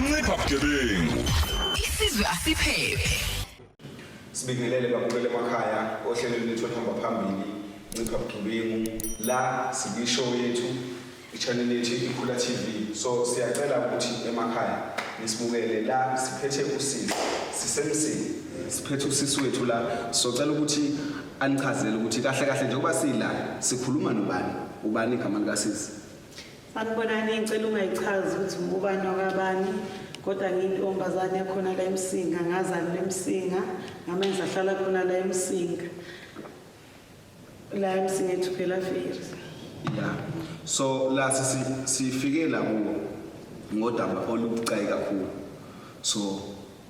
Ncipha bugebengu. Isizwe asiphephe. Sibingelele babukele emakhaya ohlelweni lethu oluhamba phambili Ncipha Bugebengu la sikwi-show yethu i-channel yethu iKhula TV. So siyacela ukuthi emakhaya nisibukele la siphethe usisi sisemsini siphethe usisi wethu la socela ukuthi anichazele ukuthi kahle kahle njengoba sila sikhuluma nobani ubani igama likasisi. Sanibonani, ngicela ungayichazi ukuthi ngubani wakabani kodwa ngiyintombazane yakhona la eMsinga, ngazalelwa eMsinga, ngame ngisahlala khona la eMsinga. La eMsinga eThukela Ferry. Yeah. So la sifike la kuwo ngodaba olubucayi kakhulu. So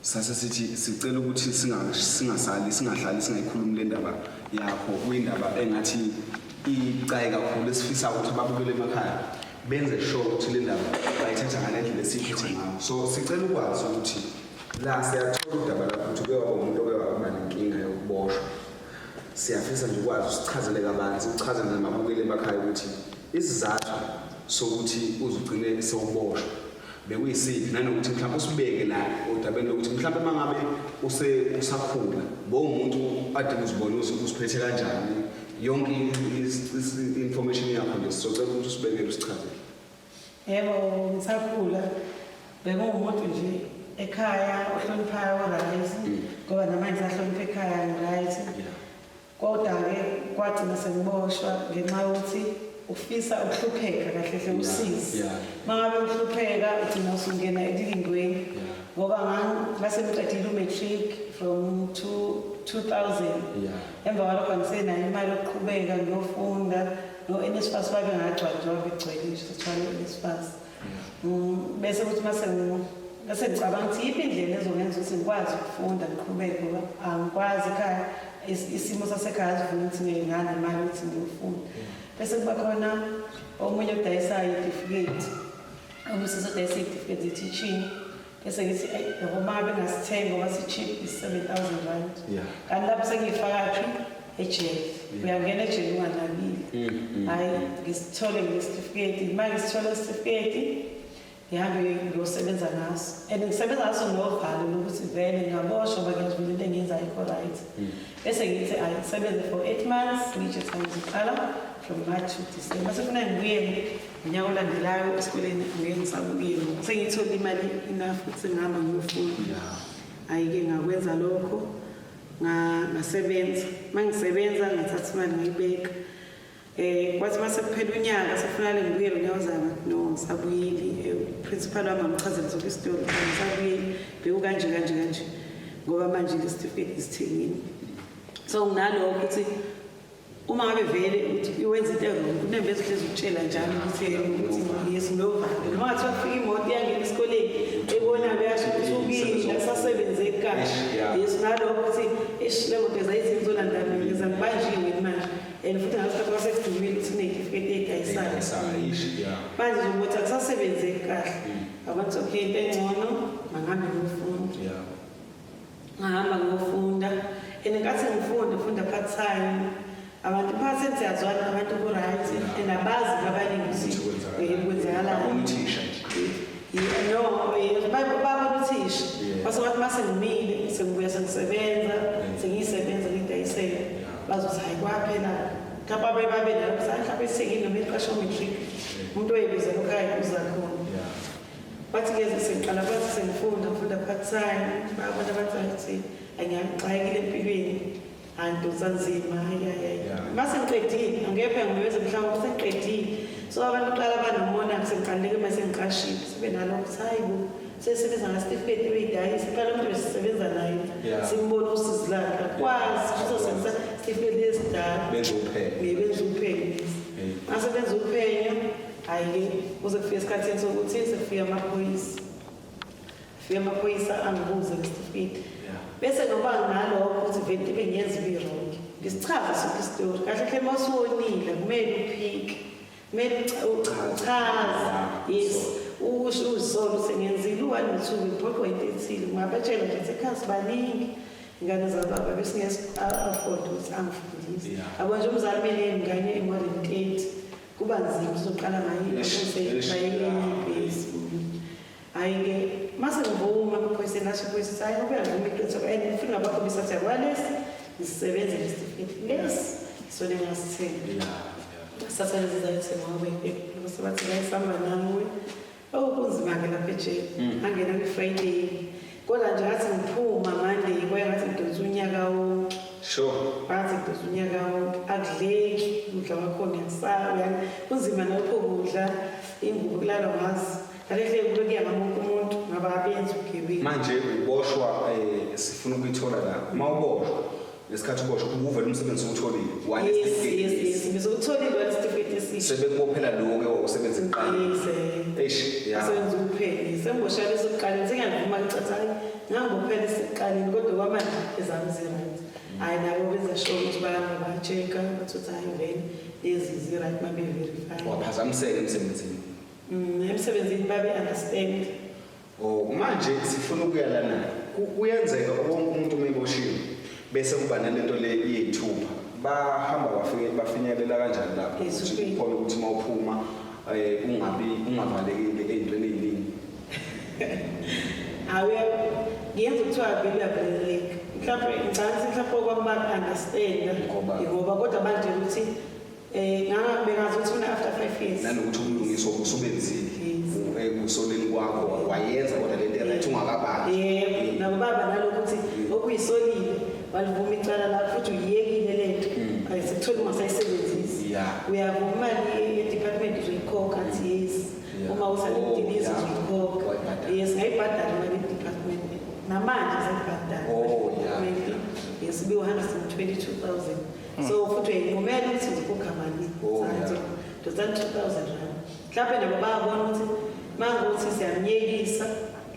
sase sithi sicela ukuthi singasali singahlali singayikhulumi le ndaba yakho kuyindaba engathi icayi kakhulu esifisa ukuthi ababukele emakhaya benze sure ukuthi le ndaba bayithatha ngale ndlela esiyiphethe ngayo. So sicela ukwazi ukuthi la siyathola udaba lakho ukuthi uke waba umuntu oke waba nenkinga yokuboshwa. Siyafisa nje ukwazi usichazele kabanzi uchazele nababukeli emakhaya ukuthi isizathu sokuthi uzugcine sewuboshwa bekuyisiphi nanokuthi mhlawumbe usibeke la odabeni lokuthi mhlawumbe uma ngabe usakhula bowumuntu ade uzibone uziphethe kanjani yonke i-information yakho nje sizocela ukuthi usibekele usichazele. Yebo, ngisakhula benguwumuntu nje ekhaya ohloniphayo o-right ngoba namanje ngisahlonipha ekhaya ngi-right. Kodwa-ke kwagcina sengiboshwa ngenxa yokuthi ufisa ukuhlupheka kahle hle usizi. Uma ngabe uhlupheka ugcina usungena ekulingweni ngoba ngase ngiqedile u-matric from 2000. Emva kwalokho angisenayo imali yokuqhubeka ngiyofunda. No-NSFAS babe ngagcwali njengoba begcwele nje sithwale u-NSFAS. Bese kuthi mase bese ngicabanga ukuthi yiphi indlela ezongenza ukuthi ngikwazi ukufunda ngiqhubeke ngoba angikwazi ekhaya isimo sasekhaya asivumi ukuthi nginganemali ukuthi ngiyofunda. Bese kuba khona omunye odayisayo itifiketi, omunye odayisa iy'tifiketi ze-teaching. Bese ngithi ayi yabo uma bengasithenga ngoba si-cheap is-R7 000. Kanti lapho sengiyifakaphi ejele. Uyangena ejele unganakile. Hhayi ngisithole ngesitifiketi, uma ngisithole isitifiketi ngihambe ngiyosebenza ngaso. And ngisebenza ngaso novalo lokuthi vele ngingaboshwa ngoba ngiyazibona into engiyenzayo ayikho right. Bese ngithi ayi ngisebenze for 8 months ngisho ngizoqala from March to December. Sefuna ngibuyele ngonyaka olandelayo esikoleni angeke ngisabuyele sengiyitholile imali enough ukuthi sengihamba ngiyofunda. Hhayi-ke ngakwenza lokho ngasebenza. Uma ngisebenza ngathatha imali ngayibeka. Kwathi uma sekuphela unyaka sekufanele ngibuyele unyaka ozayo ngathi no ngisabuyeli. Principal wami ngamchazela sonke isitori ngisabuyeli bekukanje kanje kanje ngoba manje le certificate ngisithengile. So nginalokho ukuthi uma ngabe vele uthi wenza into e-wrong unembeza uhlezi ukutshela njalo ukuthi ukuthi yes novalo. Noma ngathiwa kufika imoto iyangena esikoleni ebona beyasho ukuthi ukile akusasebenzi kahle. Yes nalokho ukuthi eish le moto zayithi ngizolanda mina ngiza ngibanjiwe manje. And futhi ngasikhathi kwase kudumile ukuthi kuney'tifiketi ey'dayisayo. Manje nje ukuthi akusasebenzi kahle. Ngabathi okay into engcono mangihambe ngiyofunda. Ngahamba ngiyofunda and ngenkathi ngifunda ngifunda part time. Abantu phakathi siyazwana abantu ku-right and abazi abaningi ukuthi kwenzakalani. Uthisha nje. No, babona uthisha. Base bathi mase ngimile sengibuya sengisebenza sengiyisebenza ngidayisela. Bazothi hayi kwaphela. Mhlawumbe abaye babe nalo ukuthi hayi mhlawumbe sengile noma iqashe u-matric. Umuntu oyibiza lokhu ayibuza khona. Bathi-ke sengiqala bathi sengifunda ngifunda part time babona bathi ukuthi angiyangixakekile empilweni angidonsa nzima hayi hayi hayi. Mase ngiqedile angekho ngimemeza mhlawumbe sengiqedile. So abantu kuqala banomona sengiqaleke mase ngiqashile sibe nalokho ukuthi hayi bo sesebenza ngasitifiketi uyidayisa phela umuntu besisebenza naye simbona usizi lakhe akwazi uzosebenzisa isitifiketi esidala. Benza uphenyo. Benza uphenyo. Mase benza uphenyo hhayi-ke kuze kufike esikhathini sokuthi sekufika amaphoyisa. Fika amaphoyisa angibuze ngesitifiketi. Bese ngoba ngalokho ukuthi vele into ebengiyenza ibi-wrong. Ngisichaze sonke isitori. Kahle hle uma usuwonile kumele uphike. Kumele uchaze. Yes. Usho uzisole ukuthi ngenzile u-one no-two ngiphoqwa into ethile. Ungabatshela nje ukuthi ekhaya sibaningi. Ingane zababa besingeke afford ukuthi angifundise. Yabo nje umzali kumele ingane more than 30 kuba nzima uzoqala ngayo bayeke ibhesi. Hhayi-ke mase Lasho iphoyisa ukuthi hayi, ubuyavuma iqiniso and ngifuna ngabakhombisa ukuthi yabona lesi ngisebenzele isitifiketi lesi isona engasithenga. Sasa lezi zayithenga ngoba sebathi bayisamba nami. Okunzima-ke lapha ejele, angena kwi-Friday, kodwa nje ngathi ngiphuma Monday kwaye ngathi ngidonsa unyaka wonke. Ngathi ngidonsa unyaka wonke, akudleki ukudla kwakhona, uyakusaba yani, kunzima nalokho kudla, ingubo kulalwa ngazi kahle hle kube kuya ngawonke umuntu ngaba abenzi ubugebengu. Manje uboshwa, sifuna ukuyithola la, uma uboshwa, ngesikhathi uboshwa ubuvele umsebenzi uwutholile? Yes, ngizokutholile wale certificate esisha. Sebekubophela lo-ke wawusebenza ekuqaleni? Yes. Eish, ya. Asebenza ukuphela sengiboshela esekuqaleni, sengiyavuma ngicatha, hayi, ngangibophela esekuqaleni kodwa kwamanje ezami zi-right. Hhayi, nabo benza sure ukuthi bayahamba ba-check-a, bathi ukuthi hhayi, vele lezi zi-right, babe-verify. Waphazamiseka emsebenzini? Emsebenzini babe-understand. Oh, manje sifuna ukuya lana. Kuyenzeka wonke umuntu uma eboshiwe bese kuba nalento le yey'thupha. Bahamba bafike bafinyelela kanjani lapho ukuthi Ey'thupheni. ukhona ukuthi uma uphuma ungabi ungavalekile ey'ntweni ey'ningi? Awe, ngiyenza kuthiwa vele uyavaleleka. Mhlawumbe ngicabanga ukuthi mhlawumbe okwami baku-understand Ngoba? ngoba kodwa manje ukuthi bengazi ukuthi mina after 5 years. Nanokuthi ubulungiswa busubenzile. Yes. Ekusoleni kwakho wayenza kodwa lento right ungakabanjwa. Yebo, nabo baba nalokuthi okuyisolile walivuma icala lakho futhi uyiyekile lento. Ayisikutholi ungasayisebenzisi. Uyavuma imali ye-department uzoyikhokha, athi yes. Uma usalidiliza uzoyikhokha. Wayibhadala. Yes, ngayibhadala imali ye-department. Namanje ngisayibhadala. Yes, ibe 122,000. So futhi uyayinqumela ukuthi uzokhokha mali. Dosani 2,000 rand. Mhlawumbe nabo bayabona ukuthi mangukuthi siyamyekisa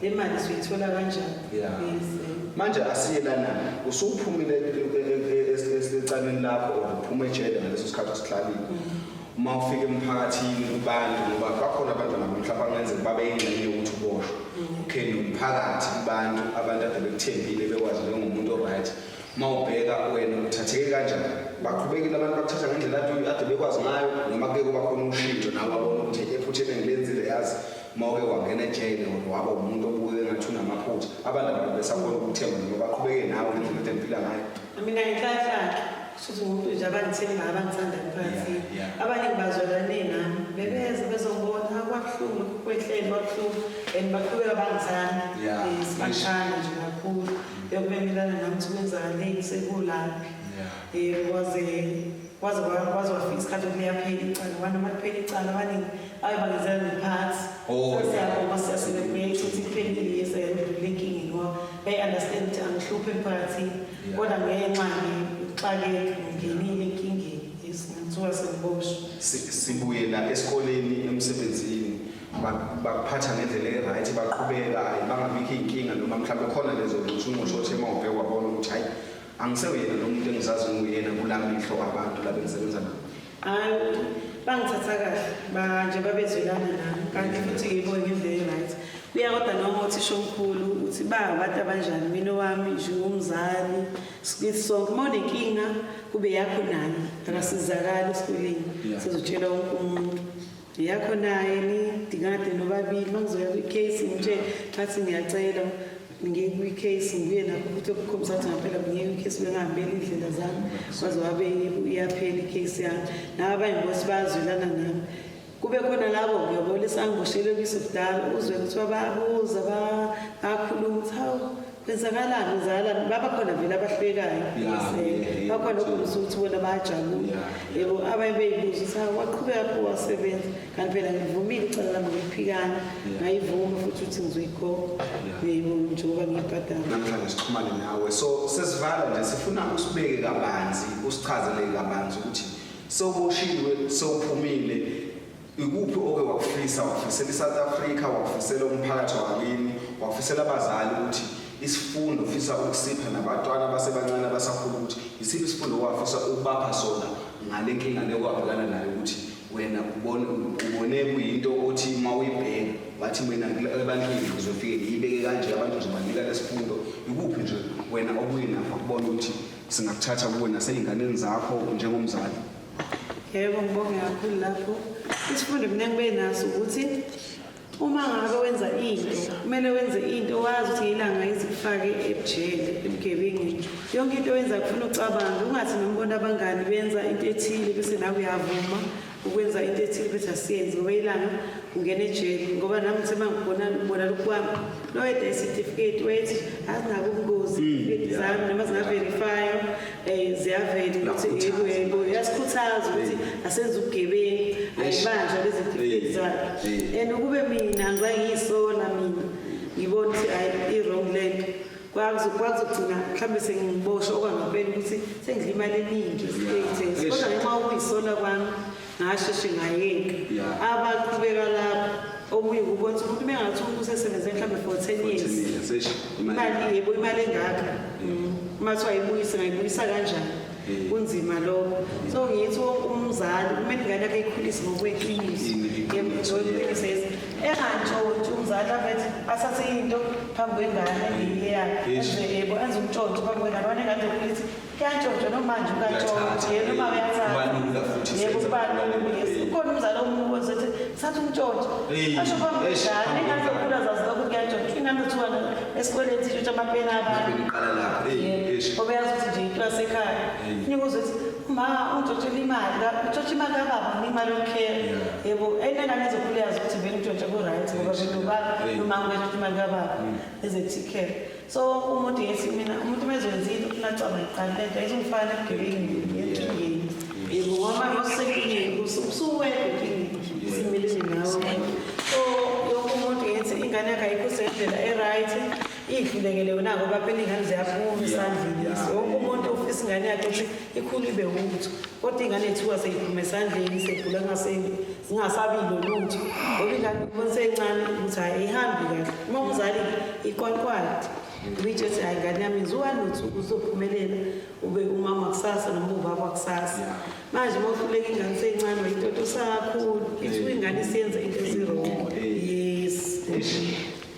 le mali siyithola kanjani. Yes. Manje asiye lana, usuphumile ecaleni lakho or uphuma ejele ngaleso sikhathi usihlalile. Uma ufika emphakathini kubantu, ngoba bakhona abantu nabo mhlawumbe angenzeka babe yingxenye yokuthi uboshwe. Okay, nomphakathi kubantu, abantu ade bekuthembile bekwazi njengomuntu o-right. Uma ubheka wena uthatheke kanjani? Baqhubekile abantu bakuthatha ngendlela ade bekwazi ngayo, noma kuke kuba khona ushintsho nawe wabona ukuthi ephutheni engilenzile, yazi uma uke wangena ejele or waba umuntu obuke engathi unamaphutha, abantu abantu besakhona ukuthemba noma baqhubeke nawe ngendlela ade niphila ngayo? Mina nginhlanhla kushuthi ngumuntu nje abangithemba, abangithanda emphakathini. Abanye ngibazwelane nami, bebeza bezongibona, ha, kwabuhlungu lokhu kwehlele, kwabuhlungu, and baqhubeka bangithanda. Yes, bangithanda nje kakhulu. Bekubemelana nami ukuthi kwenzakaleni sekulaphi. Kwaze kwafika isikhathi ukuthi liyaphela icala. Ngoba noma liphela icala, abaningi baye bangenzela nephathi. Sesiyabonga, siya-celebrate ukuthi kuphelile, siyadlula enkingeni, ngoba bayi-understand ukuthi angihluphi emphakathini. Kodwa ngenxa yokuxakeka ngingenile enkingeni. Yes, ngithiwa sengiboshwe. Sibuye la esikoleni, emsebenzini, bakuphatha ngendlela e-right, baqhubeka, hayi bangabikho iy'nkinga, noma mhlawumbe khona lezo nxushunxushu othi uma ubheka wabona ukuthi hayi, angisewuyena lo muntu engizazi nguyena kula mehlo abantu la bengisebenza nabo? Hayi, bangithatha kahle, nje babezwelana nami, kanti futhi ngiyibone ngendlela e-right. Kuya kodwa noma uthisha omkhulu uthi ba abantu abanjani, mina wami nje ngumzali, sikithi sonke, uma unenkinga kube yakho naye, akasizakali esikoleni. Sizotshela wonke umuntu. Yakho naye nidingade nobabili, uma ngizoya kwi-case ngimtshele, ngathi ngiyacela ngiye kwi-case, ngibuye nakho futhi okukhombisa ukuthi ngampela ngiye kwi-case, bengahambeli iy'ndlela zami, kwaze wabe iyaphela i-case yami. Nabo abanye ngokuthi bayazwelana nami. Kube khona labo ngiyabona esangiboshelwe kiso kudala, uzwe kuthiwa bayabuza, bayakhuluma ukuthi hawu, kwenzakalani, kwenzakalani. Baba khona vele abahlekayo. Yes, bakhona okukhombisa ukuthi bona bayajabula. Yebo, abanye beyibuza ukuthi hawu, waqhubeka pho wasebenza. Kanti phela ngivumile icala lami, ngiliphikana. Ngayivuma futhi ukuthi ngizoyikhokha. Yebo, njengoba ngiyibhadala. Namhlanje sixhumane nawe. So sesivala nje, sifuna usibeke kabanzi, usichazele kabanzi ukuthi sewuboshiwe, sewuphumile, ikuphi oke wakufisa, wakufisela iSouth Africa, wakufisela umphakathi wakini, wakufisela abazali, ukuthi isifundo ufisa ukusipha nabantwana abasebancane abasakhula, ukuthi isiphi isifundo owafisa ukubapha sona ngale nkinga le okwabhekana nayo, ukuthi wena ubone kuyinto othi uma uyibheka wathi mina ebantwini ngizofike ngiyibeke kanje, abantu ngizobanika lesifundo. Ikuphi nje wena obuye nakho ukubona ukuthi singakuthatha kuwe nasey'nganeni zakho njengomzali? Yebo, ngibonge kakhulu lapho. Isifundo mina ngibe naso ukuthi Uma ngabe wenza into, kumele wenze into wazi ukuthi ilanga izikufake ebujele, ebugebengwini. Yonke into oyenza kufuna ucabange, ungathi noma ubona abangani benza into ethile bese nawe uyavuma ukwenza into ethile bese asiyenzi ngoba ilanga ungena ejele. Ngoba nami ngithe uma ngibona ngibona lokhu kwami, lo weda isitifiketi wethi azinabo ubungozi izitifiketi zami noma zingaverifywa ziyavela ukuthi yebo yebo yasikhuthaza ukuthi asenze ubugebengu ayibanjwa lezi zitifiketi zakhe. And ukube mina angizange ngiyisola mina ngibona ukuthi hayi i-wrong lento kwakuzogcina mhlawumbe sengiboshwa okwangempela ukuthi sengidla imali eningi estate, kodwa ngenxa yokuyisola kwami ngasheshe ngayeka. Abaqhubeka lapho omunye ukubona ukuthi umuntu mengathi umuntu usesebenze mhlawumbe for 10 years, imali yebo imali engaka uma kuthiwa ayibuyise ngayibuyisa kanjani? Kunzima lokho. So ngithi wonke umzali kumele ingane yakhe ayikhulise ngokweqiniso, ngokweqiniso engantshontshe umzali abethi athathe into phambi kwengane eyakhe, enze yebo enze umtshontsho phambi kwengane, wane ingane izokhula ithi kuyantshontsha noma manje ukantshontsha yena uma uyathatha yebo kuba lula. Yes, ukhona umzali omubuza ethi thatha umtshontsho asho phambi kwengane, ingane izokhula zazi lokho kuyantshontsha. Ingane kuthiwa esikoleni sitshontsha amapeni abantu ngoba yazi ukuthi nje into yasekhaya. Inye kuze ukuthi ma ungitshontshela imali, utshontsha imali kababa, nginika imali yokukhera yebo. Enye ingane izokhula yazi ukuthi vele utshontsha ku-right ngoba vele ubaba noma ngiyatshontsha imali kababa eze-take. So wonke umuntu ngithi mina umuntu uma ezoyenza into ufuna acabanga kuqala lento ayizumfana ebugebengwini enkingeni yebo, ngoba manje usenkingeni usuwedwa enkingeni simelene nawe. So yonke umuntu ngithi ingane yakhe ayikhuse ngendlela e-right, iyihlulekele yona ngoba phela iy'ngane ziyaphuma esandleni. Wonke umuntu ufisa ingane yakhe ukuthi ikhule ibe wutho, kodwa iy'ngane ethiwa seyiphuma esandleni seyigula zingasabilo lutho ngoba ingane ubona seyincane ukuthi hhayi ayihambi kahle. Uma umzali iqwaqwala uyitshe ukuthi hhayi ngane yami ngizuka lutho uzophumelela ube umama kusasa noma ubaba kusasa. Manje uma uhluleka ingane seyincane wayitotosa kakhulu, ithiwa ingane isiyenza into ezi-wrong. Yes.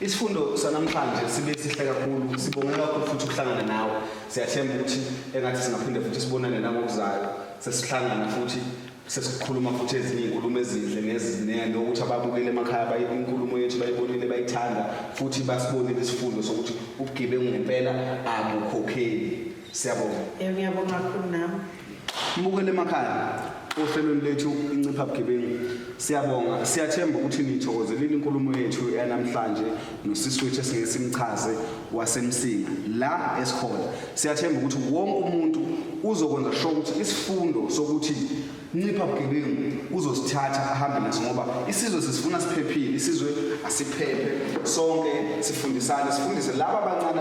Isifundo sanamhlanje sibe sihle kakhulu, sibonge kakhulu futhi ukuhlangana nawe. Siyathemba ukuthi engathi singaphinde futhi sibonane nangokuzayo, sesihlangana futhi sesikhuluma futhi ezinye iy'nkulumo ezinhle nokuthi ababukeli emakhaya inkulumo yethu bayibonile bayithanda futhi basibonile isifundo sokuthi ubugebengu ngempela abukhokheli. Siyabonga. Yebo, ngiyabonga kakhulu nami. Mbukele emakhaya ohlelweni lethu Incipha Bugebengu, siyabonga, siyathemba ukuthi nithokozelile inkulumo yethu yanamhlanje nosisi wethu esingeke simchaze waseMsinga la esikhona. Siyathemba ukuthi wonke umuntu uzokwenza sure ukuthi isifundo sokuthi ncipha bugebengu uzosithatha ahambe naso, ngoba isizwe sisifuna siphephile, isizwe asiphephe sonke, sifundisane, sifundise laba abancane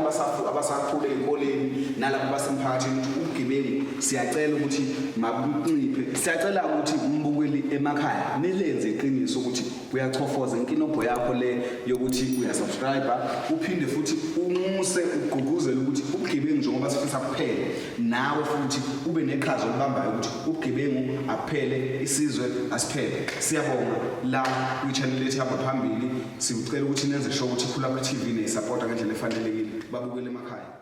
abasakhula ey'koleni nalabo abasemphakathini ukuthi ubugebengu siyacela ukuthi mabunciphe. Siyacela ukuthi umbukeli emakhaya nilenze iqiniso ukuthi uyachofoza inkinobho yakho le yokuthi uyasubscribe, uphinde futhi umuse ugqugquzele ukuthi ubugebengu njengoba sifisa kuphele, nawe futhi ube neqhaza olubambayo ukuthi ubugebengu abuphele, isizwe asiphele. Siyabonga la kwi-channel lethu ihamba phambili, sikucela ukuthi nenze sure ukuthi Khula TV niyisapota ngendlela efanelekile. Babukele emakhaya.